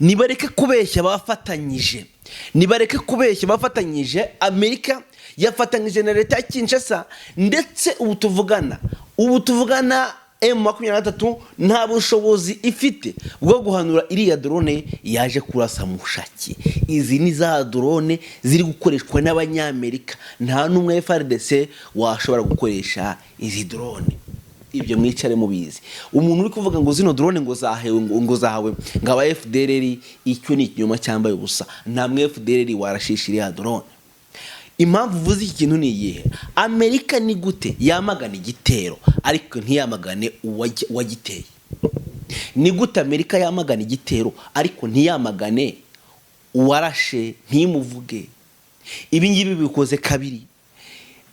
Nibareke kubeshya bafatanyije, nibareke kubeshya bafatanyije. Amerika yafatanyije na leta ya Kinshasa, ndetse ubu tuvugana M23 nta bushobozi ifite bwo guhanura iriya drone yaje kurasa Mushaki. Izi ni za drone ziri gukoreshwa n'Abanyamerika, nta n'umwe FARDC washobora gukoresha izi drone. Ibyo mwicare mubizi. Umuntu uri kuvuga ngo zino drone ngo zahewe, ngo zahawe ngo aba FDLR, icyo ni ikinyoma cyambaye ubusa. Nta mwe FDLR warashisha iriya drone. Impamvu uvuze iki kintu ni iyihe? Amerika ni gute yamagana igitero ariko ntiyamagane uwagiteye? Ni gute Amerika yamagana igitero ariko ntiyamagane uwarashe, ntimuvuge? Ibi ngibi bikoze kabiri,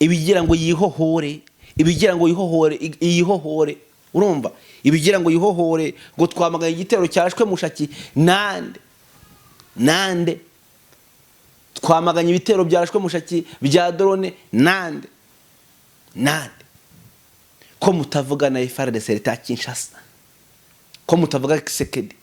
ibigira ngo yihohore, ibigira ngo yihohore, yihohore. Urumva, ibigira ngo yihohore ngo twamaganye igitero cyarashwe Mushaki. Nande? Nande? Twamaganye ibitero byarashwe Mushaki bya drone, nande? Nande? Ko mutavuga na FARDC, leta ya Kinshasa? Ko mutavuga Tshisekedi?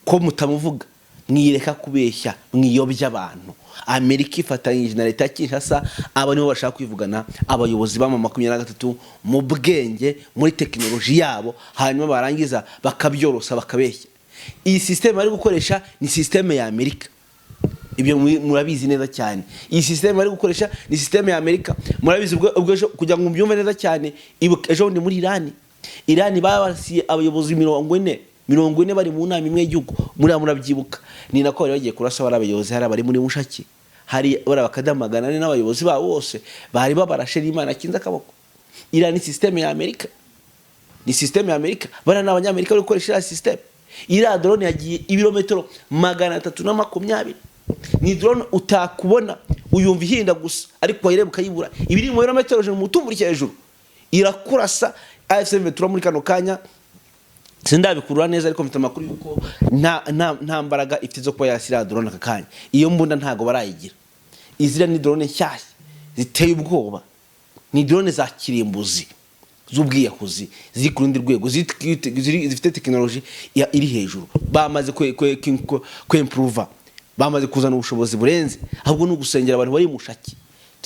Ko mutamuvuga? Mwireka kubeshya, mwiyobya abantu. Amerika ifatanyije na leta ya Kinshasa, aba nibo bashaka kwivugana abayobozi ba 23 mu bwenge, muri tekinoloji yabo, hanyuma barangiza bakabyorosa, bakabeshya. Iyi système bari gukoresha ni système ya Amerika, ibyo murabizi neza cyane. Iyi système bari gukoresha ni système ya Amerika, murabizi. Ubwo ejo, kugira ngo mubyumve neza cyane, ibuka ejo bundi muri Irani babasiye abayobozi 40, 40 bari mu nama imwe y'igihugu, muri murabyibuka. Ni nako bari bagiye kurasa bari abayobozi, hari abari muri Mushaki, hari bari abakadamu 400 n'abayobozi babo bose bari babarashe, n'Imana akinze akaboko. Iriya ni système ya Amerika, ni système ya Amerika. Bariya ni Abanyamerika bari gukoresha iriya système. Iriya drone yagiye ibirometero 320. Ni drone utakubona, uyumva ihinda gusa, ariko wayireba ukayibura. Iba iri mu birometero 100 mu mutumburuke hejuru, irakurasa. AFC M23 muri kano kanya sindabikurura neza, ariko mfite amakuru yuko nta mbaraga ifite zo kuba yashyira drone aka kanya. Iyo mbunda ntago barayigira. Iziriya ni drone nshyashya ziteye ubwoba, ni drone za kirimbuzi z'ubwiyahuzi ziri ku rundi rwego, zifite tekinoloji iri hejuru. Bamaze kwempuruva, bamaze kuzana ubushobozi burenze. Ahubwo ni ugusengera abantu bari Mushaki.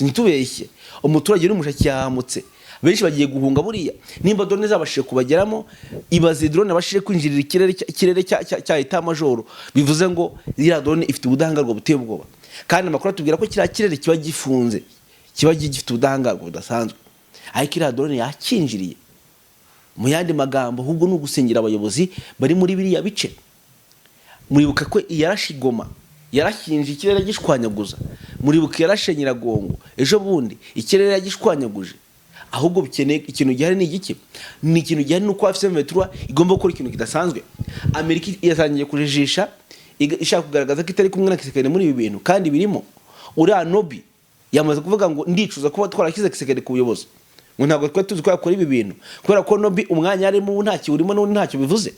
Ntitubeshye, umuturage uri Mushaki yahamutse, benshi bagiye guhunga. Buriya nimba drone zabashije kubageramo, ibaze drone abashije kwinjirira ikirere cya état-major, bivuze ngo iriya drone ifite ubudahangarwa buteye ubwoba. Kandi amakuru atubwira ko kiriya kirere kiba gifunze, kiba gifite ubudahangarwa budasanzwe, ariko iriya drone yakinjiriye. Mu yandi magambo, ahubwo ni ugusengera abayobozi bari muri biriya bice. Muribuka ko yarashe Igoma, yarashinje ikirere gishwanyaguza. Muribuka yarashe Nyiragongo ejo bundi, ikirere yagishwanyaguje. Ahubwo bikeneye, ikintu gihari ni igiki? Ni ikintu gihari ni uko AFC M23 igomba gukora ikintu kidasanzwe. Amerika yatangiye kujijisha, ishaka kugaragaza ko itari kumwe na Tshisekedi muri ibi bintu, kandi birimo. Uriya Nobi yamaze kuvuga ngo ndicuza kuba twarashyize Tshisekedi ku buyobozi, ngo ntabwo twari tuzi ko yakora ibi bintu, kubera ko Nobi umwanya arimo ubu ntacyo urimo n'ubundi ntacyo bivuze.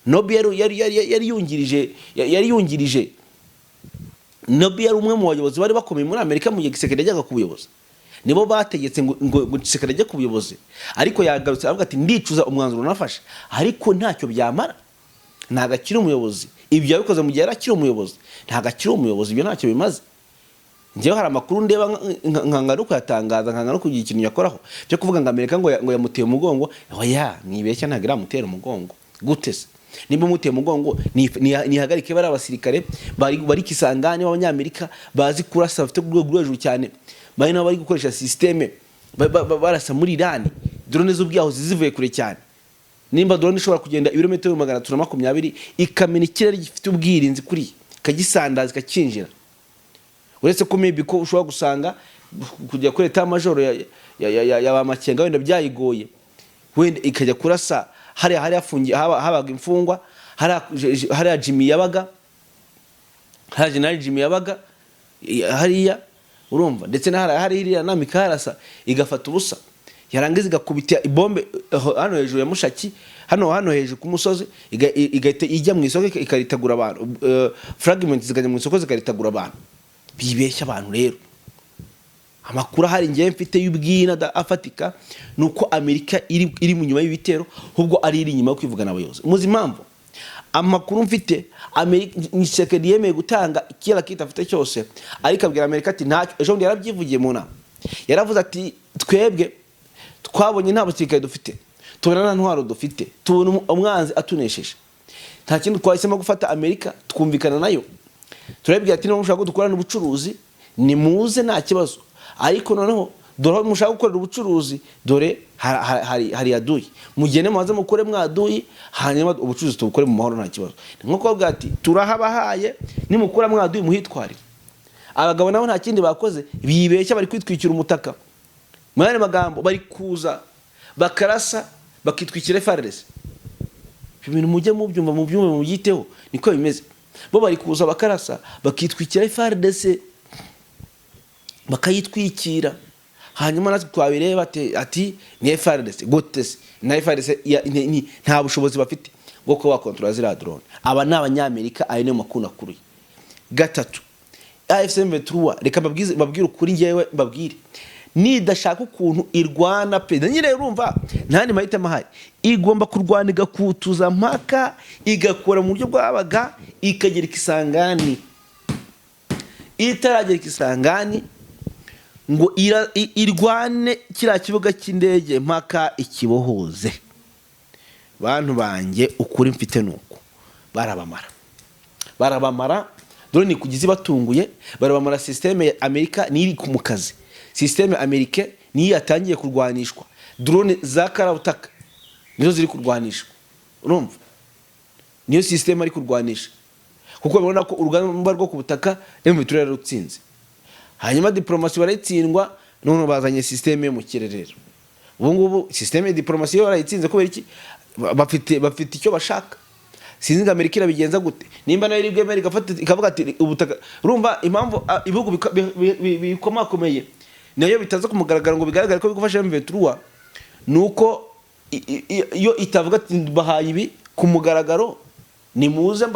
Nobi yari yungirije. Nobi yari umwe mu bayobozi bari bakomeye muri Amerika mu gihe Tshisekedi yajyaga ku buyobozi. Nibo bategetse ngo Tshisekedi ajye ku buyobozi, ariko yagarutse avuga ati ndicuza umwanzuro nafashe, ariko ntacyo byamara, ntabwo akiri umuyobozi. Ibyo yabikoze mu gihe yari akiri umuyobozi, ntabwo akiri umuyobozi, ibyo ntacyo bimaze. Njyewe hari amakuru ndeba nkanga no kuyatangaza, nkanga no kugira ikintu yakoraho cyo kuvuga ngo Amerika ngo yamuteye umugongo. Oya, mwibeshya, ntabwo iramutera umugongo. Gute se? Nimba umuteye umugongo, nihagarike bari abasirikare bari Kisangani b'Abanyamerika bazi kurasa, bafite urwego rwo hejuru cyane, bari nabo bari gukoresha système barasa muri Irani drone z'ubwiyahuzi zivuye kure cyane. Nimba drone ishobora kugenda ibirometero 320, ikamena ikirere gifite ubwirinzi kuri, ikagisandaza, ikakinjira, uretse ko maybe ko ushobora gusanga kujya kuri état-major ya ba Makenga wenda byayigoye, wenda ikajya kurasa hariya hari hafungiye, habaga imfungwa hariya, hariya Jimmy yabaga, hariya General Jimmy yabaga, hariya, urumva, ndetse na hariya hari iriya nama, ikaharasa igafata ubusa, yarangiza igakubita ibombe hano hejuru ya Mushaki, hano hejuru ku musozi, igahita ijya mu isoko ikaritagura abantu, fragment zikajya mu isoko zikaritagura abantu. Bibeshya abantu rero. Amakuru ahari ngewe mfite y'ubwina afatika ni uko Amerika iri mu nyuma y'ibitero, ahubwo ari iri inyuma yo kwivugana abayobozi. Muzi impamvu? Amakuru mfite, Amerika, Tshisekedi yemeye gutanga kila kitu afite cyose, ariko abwira Amerika ati ntacyo. Ejo bundi yarabyivugiye mu nama, yaravuze ati: "Twebwe twabonye nta basirikare dufite, tubona nta ntwaro dufite, tubona umwanzi atunesheje, nta kindi twahisemo gufata Amerika twumvikana nayo, turabibwira ati: 'Niba mushaka ko dukorana ubucuruzi, nimuze, nta kibazo, ariko noneho dore aho mushaka gukorera ubucuruzi, dore hari aduyi, mugende mubanze mukore mwaduyi, hanyuma ubucuruzi tubukore mu mahoro, nta kibazo.'" Ni nko kuvuga ati: "Turahabahaye, nimukura mwaduyi muhitwarire." Abagabo nabo nta kindi bakoze, bibeshya bari kwitwikira umutaka. Mu yandi magambo, bari kuza bakarasa bakitwikira FARDC. Ibyo bintu mujye mubyumva, mubyumve, mubyiteho, niko bimeze. Bo bari kuza bakarasa bakitwikira FARDC, bakayitwikira, hanyuma natwe twabireba ati ni FARDC gute se? Na FARDC nta bushobozi bafite bwo kuba bakontorora ziriya drone. Aba ni Abanyamerika, ayo niyo makuru akuruye. Gatatu, AFC M23, reka mbabwire ukuri, ngewe mbabwire, nidashaka ukuntu irwana pe, na nyine urumva nta yandi mahitamo ahari, igomba kurwana igakutuza mpaka igakora mu buryo bwabaga ikagera Kisangani. Itaragera Kisangani ngo irwane kiriya kibuga cy'indege mpaka ikibohoze. Bantu banjye, ukuri mfite nuko barabamara, barabamara. Dore ni kugize batunguye, barabamara. Système ya Amerika niyo iri mu kazi, système Amerika niyo yatangiye kurwanishwa, drone za karabutaka nizo ziri kurwanishwa. Urumva niyo système ari kurwanisha, kuko babona ko urugamba rwo ku butaka M23 yararutsinze, hanyuma diplomasi barayitsindwa, none bazanye système yo mu kirere. Rero ubu ngubu système ya diplomasi yo barayitsinze. Kubera iki? Bafite icyo bashaka. Sinzi ngo Amerika irabigenza gute, nimba nayo iri bwemere igafata ikavuga ati ubutaka. Urumva impamvu ibihugu bikomakomeye nayo bitaza ku mugaragaro ngo bigaragare ko bigufasha M23, ni uko iyo itavuga ati: "Mbahaye ibi ku mugaragaro, nimuze,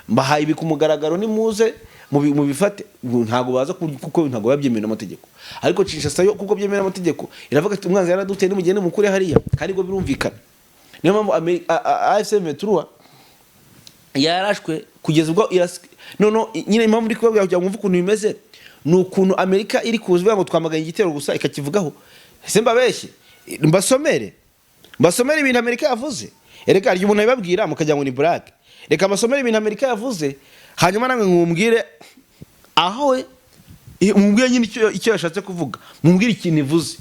mbahaye ibi ku mugaragaro, nimuze mubifate," ntabwo baza kuko ntabwo biba byemewe n'amategeko. Ariko Kinshasa yo, kuko byemewe n'amategeko, iravuga ati: "Umwanzi yaraduteye, nimugende mukure hariya." Kandi ubwo birumvikana, niyo mpamvu AFC M23 yarashwe kugeza ubwo noneho nyine impamvu ndi kubabwira kugira ngo mwumve ukuntu bimeze, ni ukuntu Amerika iri kuza ivuga ngo twamaganye igitero gusa, ikakivugaho. Ese mbabeshye, mbasomere ibintu Amerika yavuze? Erega hari igihe umuntu abibabwira mukagira ngo ni blague. Reka mbasomere ibintu Amerika yavuze, hanyuma namwe mwumbwire aho mumbwire nyine icyo yashatse kuvuga, mumbwire ikintu ivuze.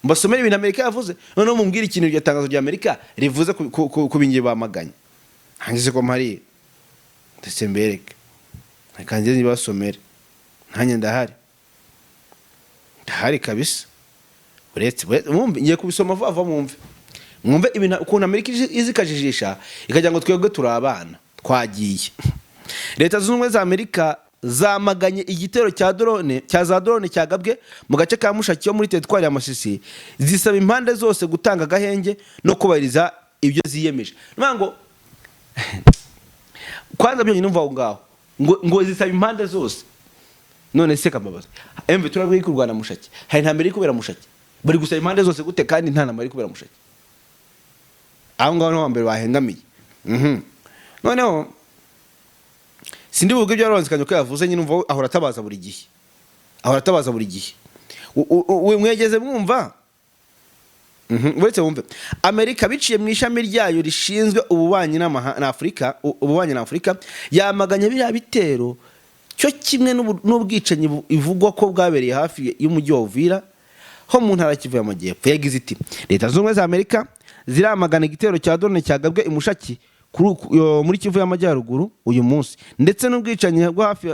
Mbasomere ibintu Amerika yavuze, noneho mumbwire ikintu iryo tangazo rya Amerika rivuze ku bingiye bamaganye. Hangize ko mpari ndetse mbereke, reka njye nibasomere. Nanjye ndahari, ndahari kabisa. Uretse mwumve, ngiye kubisoma vuba vuba, mwumve ibintu ukuntu Amerika izi ikajijisha, ikagira ngo twebwe turi abana. Twagiye. Leta Zunze Ubumwe za Amerika zamaganye igitero cya drone, cya za drone cyagabwe mu gace ka Mushaki yo muri teritwari ya Masisi, zisaba impande zose gutanga agahenge no kubahiriza ibyo ziyemeje. Ni ukuvuga ngo kwanza byonyine umva aho ngaho ngo zisaba impande zose. None se kambabaza, M23 iri kurwana Mushaki, hari intambara iri kubera Mushaki, bari gusaba impande zose gute kandi nta ntambara iri kubera Mushaki? Aho ngaho niho hambere bahengamiye. Noneho sindi buvuge ibyo Lawrence Kanyuka yavuze nyine, umva ahora atabaza buri gihe, ahora atabaza buri gihe. Mwegeze mwumva? Uretse wumve Amerika biciye mu ishami ryayo rishinzwe ububanyi na Afurika, ububanyi na Afurika, yamaganye biriya bitero cyo kimwe n'ubwicanyi ivugwa ko bwabereye hafi y'umujyi wa Uvira ho mu ntara ya Kivu y'Amajyepfo. Yagize iti: "Leta Zunze Ubumwe za Amerika ziramagana igitero cya drone cyagabwe i Mushaki muri Kivu y'Amajyaruguru uyu munsi, ndetse n'ubwicanyi bwo hafi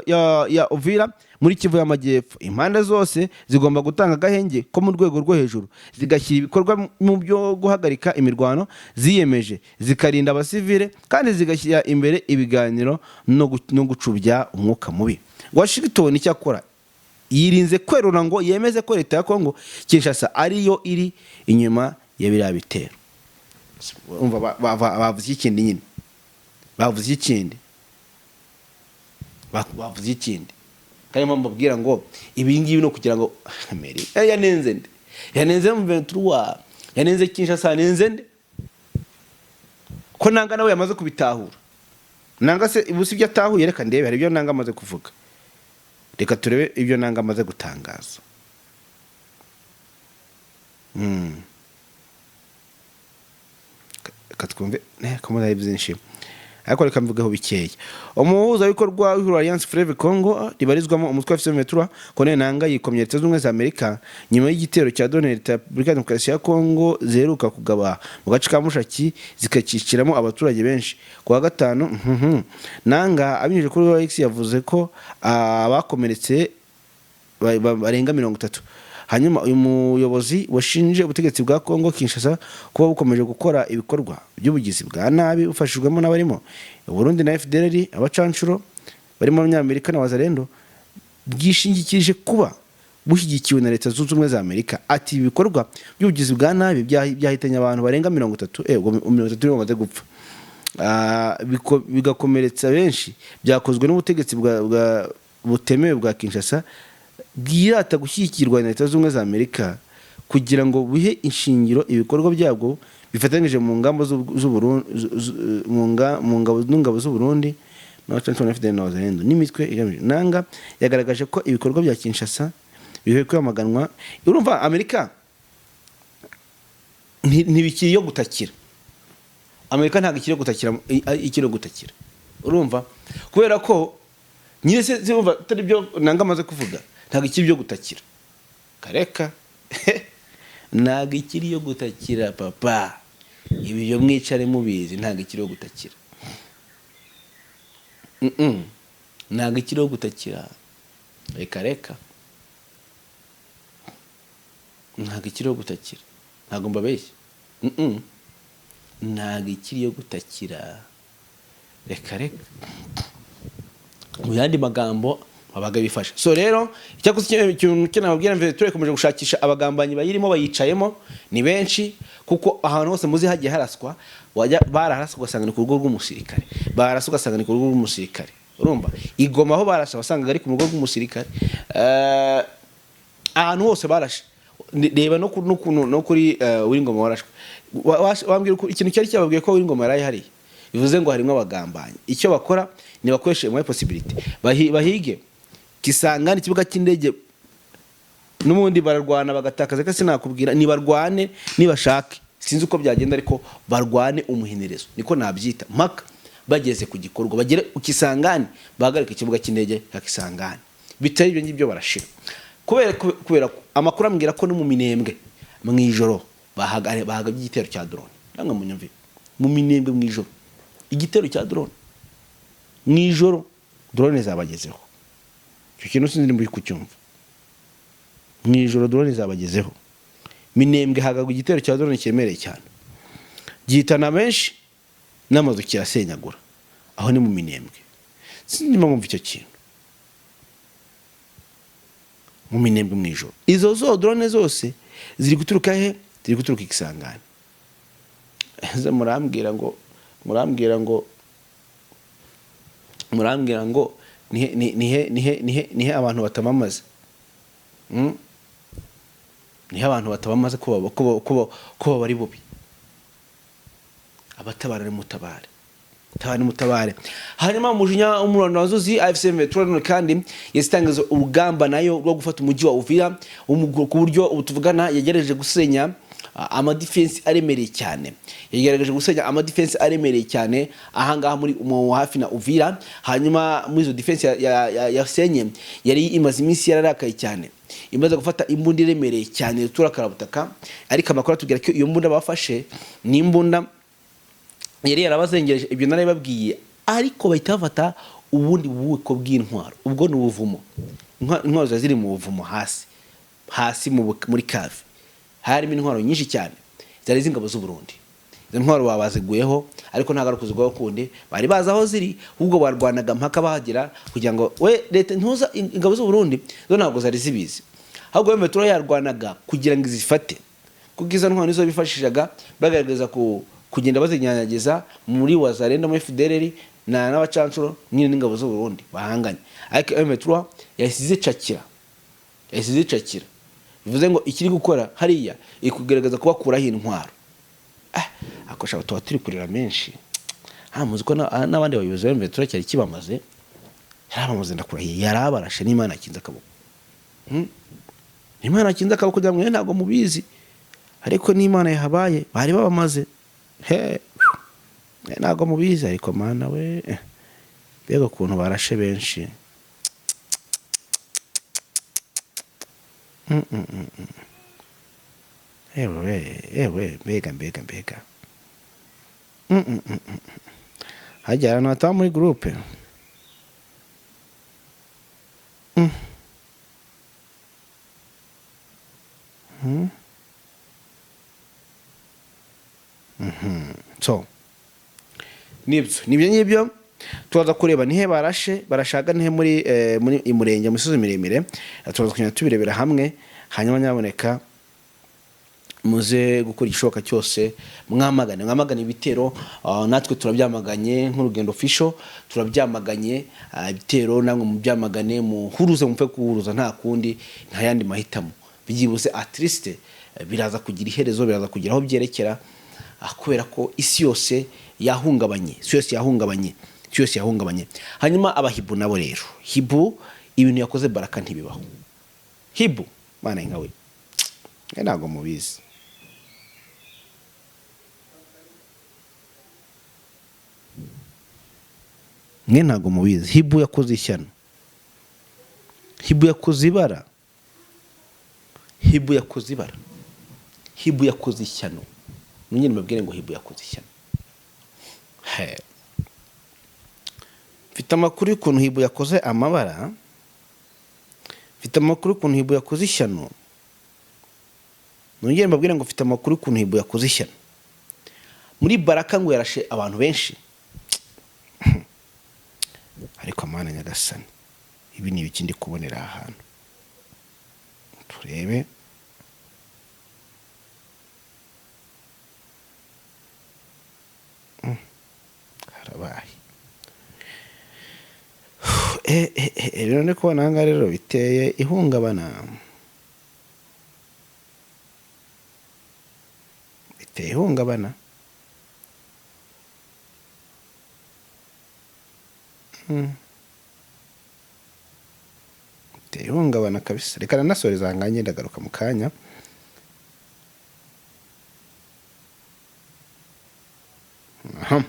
ya Uvira muri Kivu y'Amajyepfo. Impande zose zigomba gutanga agahenge ko mu rwego rwo hejuru, zigashyira ibikorwa mu byo guhagarika imirwano ziyemeje, zikarinda abasivile kandi zigashyira imbere ibiganiro no gucubya umwuka mubi." Washington icyakora yirinze kwerura ngo yemeze ko leta ya Kongo Kinshasa ariyo iri inyuma ya biriya bitero. Urumva bavuze ikindi nyine, bavuze ikindi, bavuze ikindi. Kandi mpamvu mbabwira ngo ibi ngibi ni ukugira ngo Amerika yanenze nde? Yanenze M23, yanenze Kinshasa, yanenze nde? Ko nanga nawe yamaze kubitahura. Nanga se ubu si ibyo atahuye? Reka ndebe, hari ibyo Nanga amaze kuvuga. Reka turebe ibyo Nanga amaze gutangaza. Reka twumve, ko hari byinshi, ariko reka mvugeho bikeya. Umuhuzabikorwa w'ihuriro Alliance Fleuve Congo ribarizwamo umutwe wa AFC M23, Corneille Nanga, yikomye Leta Zunze Ubumwe za Amerika nyuma y'igitero cya drone Leta ya Repubulika ya Demokarasi ya Congo ziheruka kugaba mu gace ka Mushaki, zikakiciramo abaturage benshi ku wa gatanu. Nanga abinyujije kuri X yavuze ko abakomeretse barenga 30. Hanyuma uyu muyobozi washinje ubutegetsi bwa Congo Kinshasa kuba bukomeje gukora ibikorwa by'ubugizi bwa nabi bufashijwemo n'abarimo Burundi na FDLR, abacanshuro barimo Abanyamerika na Wazalendo, bwishingikirije kuba bushyigikiwe na Leta Zunze Ubumwe za Amerika. Ati ibi bikorwa by'ubugizi bwa nabi byahitanye abantu barenga 30, ubwo 30 nibo bamaze gupfa, bigakomeretsa benshi, byakozwe n'ubutegetsi butemewe bwa Kinshasa bwirata gushyigikirwa na Leta Zunze Ubumwe za Amerika kugira ngo buhe ishingiro ibikorwa byabwo bifatanyije mu ngamba mu ngabo n'ingabo z'u Burundi n'abacanshuro na FDL na Wazalendo n'imitwe igamije. Nanga yagaragaje ko ibikorwa bya Kinshasa bikwiye kwamaganwa. Urumva Amerika ntibikiri iyo gutakira. Amerika ntabwo ikiri gutakira, ikiri gutakira. Urumva, kubera ko nyine se urumva atari byo Nanga amaze kuvuga, ntabwo ikiri byo gutakira. Kareka, ntabwo ikiri iyo gutakira, papa. Ibi byo mwicare mubizi, ntabwo ikiri iyo gutakira. Ntabwo ikiri iyo gutakira. Reka reka, ntabwo ikiri iyo gutakira, ntabwo mbabeshya. Ntabwo ikiri iyo gutakira, reka reka. Mu yandi magambo babaga bifasha. So rero icyakoze ikintu cyo nababwira, mbere turakomeje gushakisha abagambanyi bayirimo, bayicayemo ni benshi, kuko ahantu hose muzi hagiye haraswa, wajya bararasa ugasanga ni ku rugo rw'umusirikare, barasa ugasanga ni ku rugo rw'umusirikare. Urumva, igoma aho barasa wasangaga ari ku rugo rw'umusirikare. Ahantu hose barashe. Reba no kuri W'ingoma warashwe. Wambwira ikintu cyari cyababwiye ko W'ingoma yari hariya. Bivuze ngo harimo abagambanyi. Icyo bakora ni bakoreshe muri possibility, bahige Kisangani, ikibuga cy'indege. N'ubundi bararwana bagatakaza ko sinakubwira. Nibarwane nibashake, sinzi uko byagenda, ariko barwane umuhenerezo, niko nabyita, mpaka bageze ku gikorwa, bagere ku Kisangani, bahagarike ikibuga cy'indege cya Kisangani. Bitari ibyo ngibyo barashira, kubera ko amakuru ambwira ko no mu Minembwe mu ijoro bahagabye igitero cya drone. Namwe munyumve, mu Minembwe mu ijoro igitero cya drone, mu ijoro drone zabagezeho. Icyo kintu sinzi nimba uri kucyumva. Mu ijoro drone zabagezeho Minembwe, hagagwa igitero cya drone cyemereye cyane, gihitana benshi n'amazu kirasenyagura. Aho ni mu Minembwe. Sinzi nimba mwumva icyo kintu. Mu Minembwe mu ijoro, izo zo drone zose ziri guturuka he? Ziri guturuka i Kisangani. Ese murambwira ngo nihe abantu batabamaze? Nihe abantu batabamaze ko baba ari bubi? Abatabara nimutabare, tabara nimutabare. Hanyuma umujinya w'umuranduranzuzi, AFC M23 kandi yasitangiza urugamba nayo rwo gufata umujyi wa Uvira, ku buryo ubu tuvugana yagerageje gusenya amadefense aremereye cyane, yagerageje gusenya amadefense aremereye cyane ahangaha muri mu hafi na Uvira. Hanyuma muri izo defense yasenye, yari imaze iminsi yararakaye cyane, imaze gufata imbunda iremereye cyane rutura karabutaka. Ariko amakuru atubwira ko iyo mbunda bafashe ni imbunda yari yarabazengereje, ibyo narabibabwiye. Ariko bahita bafata ubundi bubiko bw'intwaro, ubwo ni ubuvumo. Intwaro ziba ziri mu buvumo hasi hasi muri cave, harimo intwaro nyinshi cyane zari iz'ingabo z'u Burundi. Izo ntwaro babaziguyeho, ariko ntabwo ari ukuzigwaho kundi bari bazi aho ziri, ahubwo barwanaga mpaka bahagera, kugira ngo we leta ntuza ingabo z'u Burundi zo ntabwo zari zibizi, ahubwo M23 yarwanaga kugira ngo izifate, kuko izo ntwaro nizo bifashishaga bagaragaza ku kugenda bazinyanyagiza muri Wazalendo, muri FDLR na n'abacancuro nyine n'ingabo z'u Burundi bahanganye. Ariko M23 yahise izicakira, yahise izicakira. Bivuze ngo ikiri gukora hariya iri kugaragaza kubakuraho intwaro. Akosha tuba turi kurira menshi. Muzi ko n'abandi bayobozi ba M23 cyari kibamaze, yarabamaze, ndakurahiye, yarabarashe n'Imana akinze akaboko. Imana akinze akaboko kugira ngo ntabwo mubizi, ariko n'Imana yahabaye bari babamaze. He, ntabwo mubizi, ariko Mana we, mbega ukuntu barashe benshi. Ewe ewe, mbega mbega mbega. Hajya ahantu hataba muri groupe. So nibyo ngibyo turaza kureba nihe barashe, barashaga nihe muri imurenge mu misozi miremire. Turaza kugenda tubirebera hamwe. Hanyuma nyaboneka muze gukora igishoboka cyose mwamagane ibitero. Natwe turabyamaganye nk'urugendo official, turabyamaganye ibitero, namwe mubyamagane, muhuruze, mupfe kuhuruza, nta kundi, nta yandi mahitamo. Byibuze at least biraza kugira iherezo, biraza kugira aho byerekera, kubera ko isi yose yahungabanye, isi yose yahungabanye, isi yose yahungabanye. Hanyuma abahibu nabo rero, Hibu ibintu yakoze Baraka ntibibaho. Hibu mana nkawe, ntabwo mubizi. Mwe ntabwo mubizi. Hibu yakoze ishyano, Hibu yakoze ibara, Hibu yakoze ibara, Hibu yakoze ishyano. Mwongere mbabwire ngo Hibu yakoze ishyano. Mfite amakuru y'ukuntu Hibu yakoze amabara, mfite amakuru y'ukuntu Hibu yakoze ishyano. Nongere mbabwire ngo mfite amakuru y'ukuntu Hibu yakoze ishyano muri Baraka, ngo yarashe abantu benshi. Ariko amana nyagasani, ibi ni ibiki ndi kubonera aha hantu? Turebe. Harabaye. Rero ndi kubona aha ngaha rero biteye ihungabana, biteye ihungabana. Biteye ihungabana kabisa. Reka nanasoreza aha ngaha, ngenda ndagaruka mu kanya. Aha.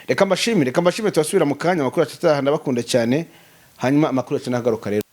Reka mbashimire, reka mbashimire, turasubira mu kanya. Amakuru yacu ataha, ndabakunda cyane. Hanyuma amakuru yacu nagaruka rero.